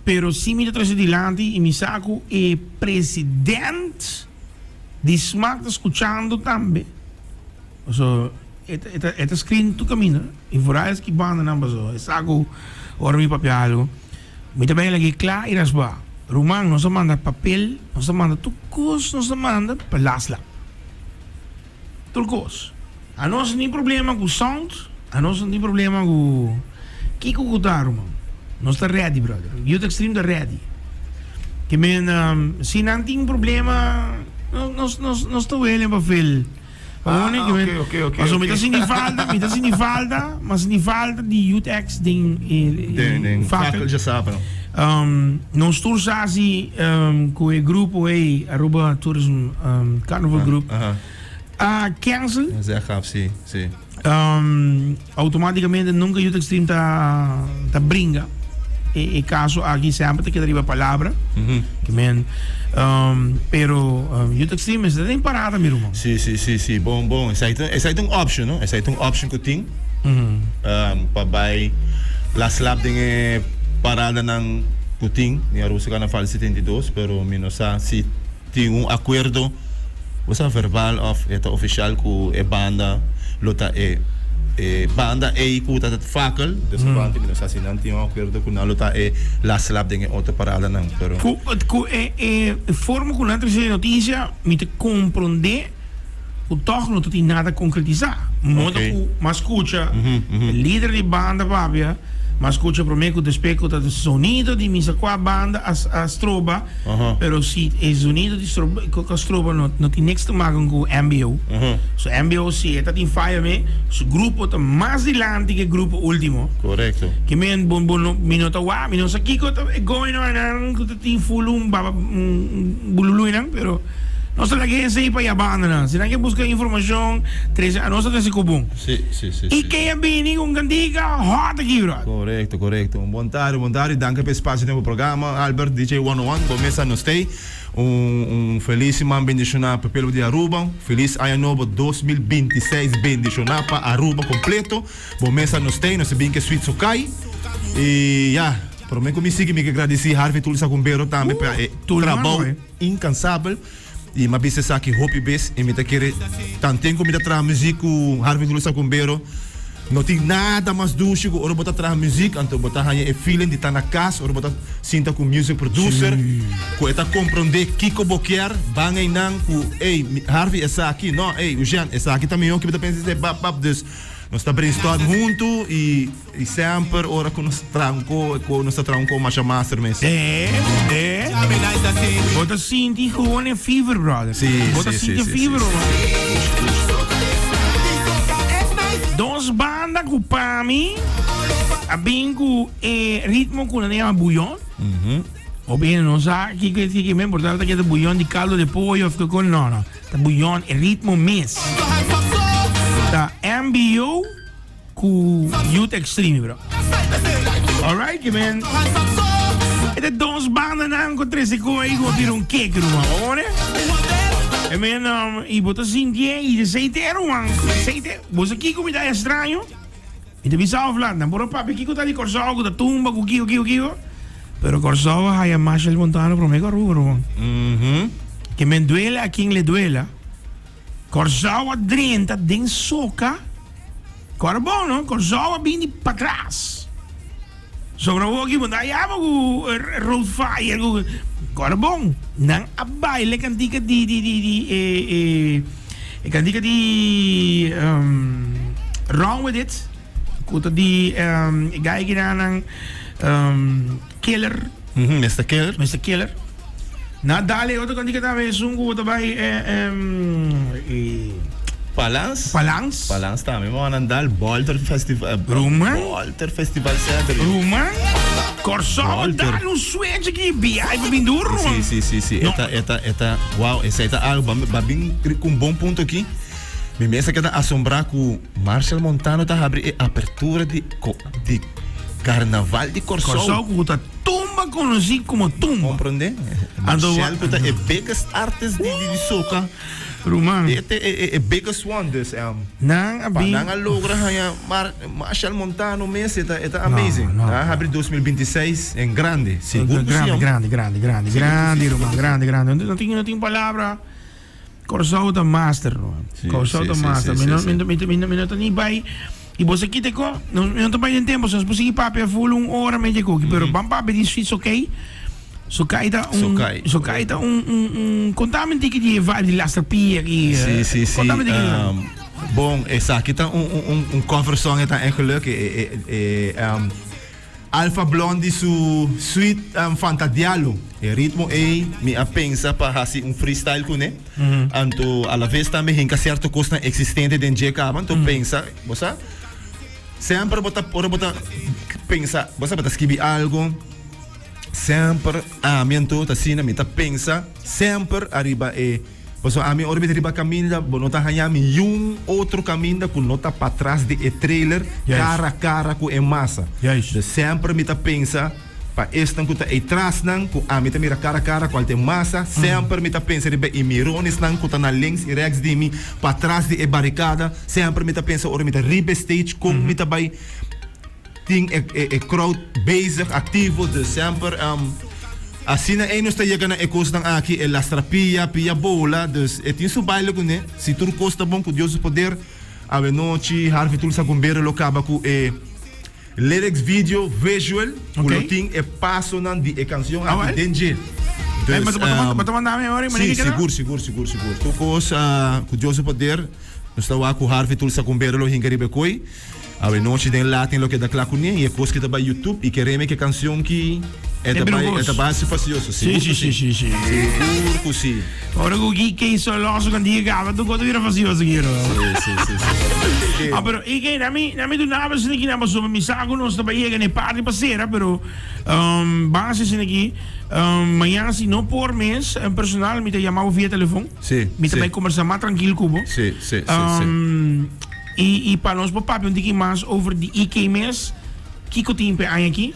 Pero si mi ta trece dilanti y mi sa cu e president di smaak ta scuchando tambe. Paso e ta, e ta, e ta screen tur caminda y vooral eski bandanan paso e sa cu ora mi papia algo mi ta bay lag'e cla y rasba. Ruman nos a manda papel, nos a manda tur cos nos a manda pa Lasla. Tur kos. Anos no tin problema ku sound, anos no tin problema ku kiko ku ta ruman. Nos ta ready brother. Youth Extreme ta ready. Ke men si nan tin problema nos nos nos ta willing pa fill. Ah, ah, okay, okay, okay. Paso mi ta sinti falta, mi ta sinti falta, ma sinti falta di Youth X den e den den fakkel. Ja sa pero. Nos tur sa si ku e grupo ei Aruba Tourism Carnival Group a cancel. Zeg af, si, si. Automaticamente nunca Youth Extreme ta ta bringa e e caso aki semper ta keda riba palabra. Ke men pero Youth Extreme mester ta den parada mi ruman. Si, si, si, si. Bon, bon. Esei ta esei ta un option, no? Esei ta un option ku tin pa bai la slap den e paradanan ku tin den Aruba su Carnaval 72, pero mi no sa si Tin un akuerdo, bo sa verbal òf e ta ofishal ku e banda lo ta e e banda ei ku ta fakkel, dus aparte mi no sa si nan tin un akuerdo ku nan lo ta e las lap den e otro paradanan, pero. Ku ku e e forma ku nan ta risibi e notisia mi ta komprondé ku tòg no ta tin nada konkretisá. Modo ku m'a skucha e lider di banda papia, m'a skucha promé ku despues ku ta sonido di misa kua banda a a stroba. Pero si e zonido di stroba ku a stroba no no tin niks te maken ku mbo. So mbo si e ta tin faya me, su grupo ta mas dilanti ku e grupo ultimo. Korekto. Ke men bo bo no mi no ta wak, mi no sa kiko ta e going on nan ku ta tin ful un baba un bululuinan pero nos ta laga esei pa yabanda nan. Si nan ke buska informashon trese anos ta trese ku bon. Si, si, si, I si. ke a bini ku un kantika hòt aki bròder. Korekto, korekto. Un bon tardi, un bon tardi. Danki pa e spasio den bo programa, Albert, DJ 101. Bo mesa nos tei. Un, un felis siman bendishoná pa pueblo di Aruba. Felis aña nobo 2026 bendishoná pa Aruba kompleto. Bo mesa nos tei. Nos a bin ke Sweet Sokai. I ya, promé ku mi sigui mi ke gradisí Harvey Tulsa Kumbero tambe pa e trabou inkansabel. I m'a bisa esaki hopi bes i mi ta kere tanten ku mi ta traha muzik ku Harvey Tulsa Kumbero no tin nada mas dushi ku ora bo ta traha muzik anto bo ta haña e feeling di ta na kas ora bo ta sinta ku music producer ku e ta komprondé kiko bo kier ban einan ku ey Harvey esaki no ey Eugène esaki ta mihó ke bo ta pensa esei bap bap dus nos ta brainstorm huntu i I semper ora ku nos traha un ko, ku nos ta traha un ko masha master mes. Eh, eh. Bo ta sinti gewoon e fever, brother. Si, Bo ta si, sinti si, e fever, si, hoor. Dos banda ku pa mi a bin ku e ritmo ku nan yama buyon. Hopi hende no sa kiko e kiko men, por tanto ta keda buyon di caldo de pollo of kiko. No, no. Ta buyon, e ritmo mes. Ta MBO. Ku Youth Extreme bro. Alright ke men. E ta dos bandanan ku trese ku ei ku a bira un kek ruman. Bo wone? E men um, i bo ta sintié i de seite e ruman. Seite, bo sa kiko mi ta extraño? Mi ta bisa of laat, nan por a papia kiko ta di Kòrsou ku ta tumba ku kiko kiko kiko. Pero Kòrsou a haya Machel Montano promé ku Aruba ruman. Ke men duela a quien le duela. Kòrsou a drenta den soka. Kòrda bon no, Kòrsou a bini patras. Sobra awor aki bo ta yama ku road fire ku kòrda bon, nan a baila e kantika di di di di e e e kantika di Wrong With It ku ta di e guy kinanan Killer. Mister Killer. Mister Killer. Na dale otro kantika tambe esun ku bo ta bai Palans. Palans. Palans tambe mi a dal Bolter Festival. Ruman. Bolter Festival Center. Ruman. Kòrsou a dal un switch aki BI pa bin duro ruman. Si si si si. E ta e ta e ta wow esei ta algo ba bin ku un bon punto aki. Mi mes a keda asombrá ku Marshall Montano ta habri e apertura di di Karnaval di Kòrsou. Kòrsou ku ta tumba konosí komo tumba. Komprondé? Marshall ku ta e biggest artist di di soca. Ruman. E ta e e biggest one dus Nan a pa bin. nan a logra haña Mar Machel Montano mes e ta e ta amazing. No, no. Nan a habri 2026 en grande. Sigur ku si Grande, hombre. grande, grande, grande, Sigur ku grande si, sigur ruman, ku si. grande, grande. No tin no tin palabra. Kòrsou ta master ruman. Si, Kòrsou si, ta si, master. si, Mi no si, mi si. no mi no mi no ta ni bai i bo sa kita ko no mi no ta bai den tempo nos por sigui papia full un ora media koki pero ban papia di Sweet Sokay. Sokay ta un Sokay. Sokay ta un un un kontami un tiki di e vibe di Laster Pier i Si, si, si. kontami un tiki di Bon, esaki ta un un un un cover song e ta eigenlijk e e e Alpha Blondy su suite Fantadialo. E ritmo ei mi a pensa pa hasi un freestyle kuné. Anto alaves tambe hinka sierto kosnan eksistente den dje kaba. Anto pensa, bo sa, semper bo ta ora bo ta pensa, bo sa bo ta skibi algo, semper ami anto ta asina mi ta pensa semper ariba e. Pasobra ami ora mi ta riba kaminda, bo no ta haña mi yun otro kaminda ku no ta patras di e trailer, kara kara ku e masa. Dus semper mi ta pensa pa esnan ku ta ei trasnan, ku ami ta mira kara kara kual ta e masa. Semper mi ta pensa riba e mironesnan ku ta na links i rèks di mi, patras di e barikada. Semper mi ta pensa ora mi ta riba e stage kon mi ta bai Tin e e crowd bezig, activo, dus semper asina ey nos ta yega na e cosnan aki, e lastra pia, pia bola, dus e tin su baile cune, si tur cos ta bon cu Dios su poder, awe nochi Harvey Tulsa Gumbero lo caba cu e lyrics video visual cu lo tin e pasonan di e cancion aki den dje. Dus, si, sigur, sigur, sigur, sigur. Tur cos cu Dios su poder nos ta wak cu Harvey Tulsa Gumbero lo hinca riba e coy. Awe nochi den latin lo keda kla kuné i e kos ki ta bai YouTube i kereme ke kansion ki e ta bai e ta bai hasi fasioso. Sigur ku si. Sigur ku si. Ora ku IK so los kan dia gaba tur kos ta bira fasioso ki ro. Si si si si. Ah pero IK na mi na mi duna bo esaki na pasobra mi sa ku nos ta bai yega na e parti pa sera pero ban hasi esaki aki mañana si no por mes en personal mi ta yama bo via telefon. Si Mi ta si. bai kombersa mas trankil ku bo. Si si si si. I i pa nos por papia un tiki mas over di IK mes, kiko tin p'e aña aki?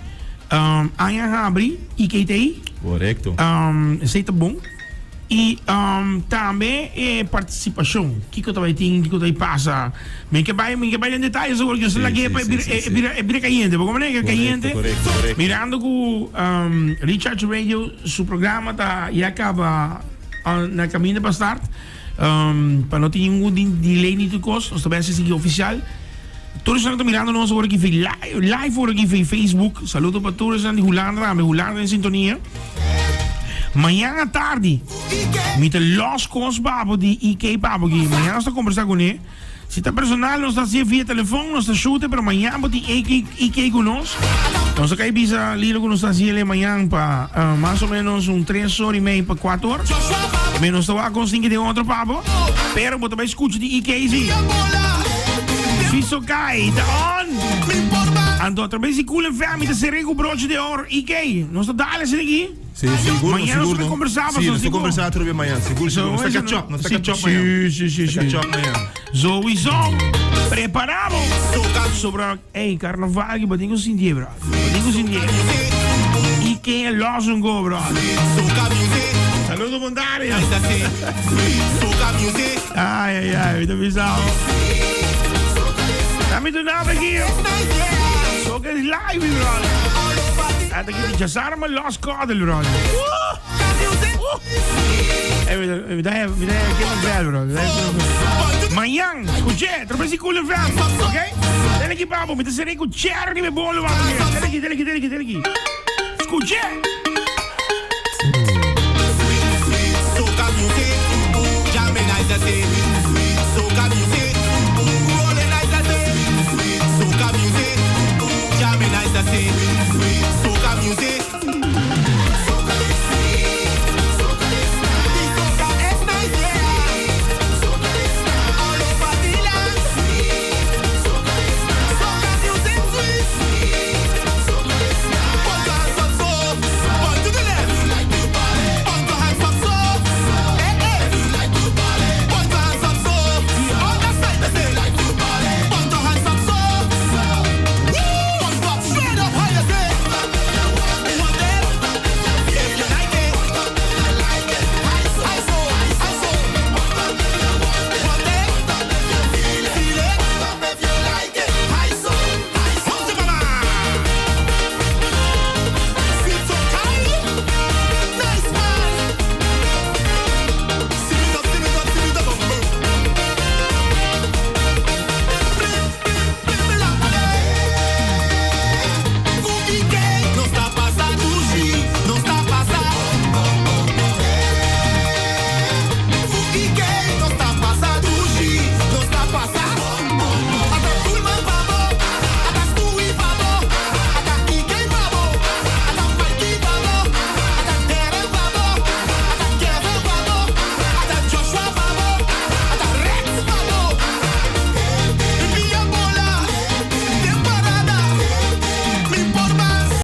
Aña habri, IK ta ei. Korekto. Esei ta bon. I tambe e partisipashon, kiko ta bai tin, kiko ta bai pasa. Mi ke bai, mi ke bai den detaye awor, yo sa lag'é pa e bira, e bira, e bira kayente. Bo komprende? E kayente. Korekto, korekto. Mirando ku Recharge Radio su programa ta ya kaba na kaminda pa start. Pa no tin ningun delay ni tur kos, nos ta bai hasi sigui ofisial. Tur esnan ku ta mirando nos awor aki via live, live awor aki via Facebook, saludo pa tur esnan di Hulanda tambe, Hulanda den sintonia. Mañan atardi mi ta los kos babo di IK babo aki. Mañan nos ta kombersa kuné. Si ta personal nos ta hacié via telefon, nos ta shute, pero mañan bo tin AK, IK cu nos. Nos ta cay bisa Lilo cu nos ta haciele mañan pa mas o menos un tres or y mei pa cuatro or. Me nos ta wak con sin que den otro papo, pero bo ta bay scucha di IK si. Fiso cay, ta on! Anto a través di Cool FM mi ta cerré cu broche de oro. IK, nos ta dale asina aki. Sí, sigur, Mañana nos sigur, ta no. conversa, Sí, paso, nos ta sigur. conversa otro vez mañana. Sigur, sigur. Nos ta Sowieso, catch up, nos ta sí, catch up mañana. Sí, sí, sí, Nos ta sí. catch up mañana. Sowieso, preparamos. Sobra, ey, carnaval, que batin ku sinti, bro. Batin ku sinti. Y que los un go, bro. Saludo, Montario. Ay, ay, ay, mi ta pisao. Dame tu naam aquí. Soca is live, brother. Ata ki di Jasarma Los Codel, brother. Eh, mi ta mi ta ke bel, brother. Mañan, escuché, trope si cool FM, ok? Dale aquí, papo, mi ta seré ku cherry me bolo, papo. Dale aquí, dale aquí, dale aquí, dale aquí. Escuché.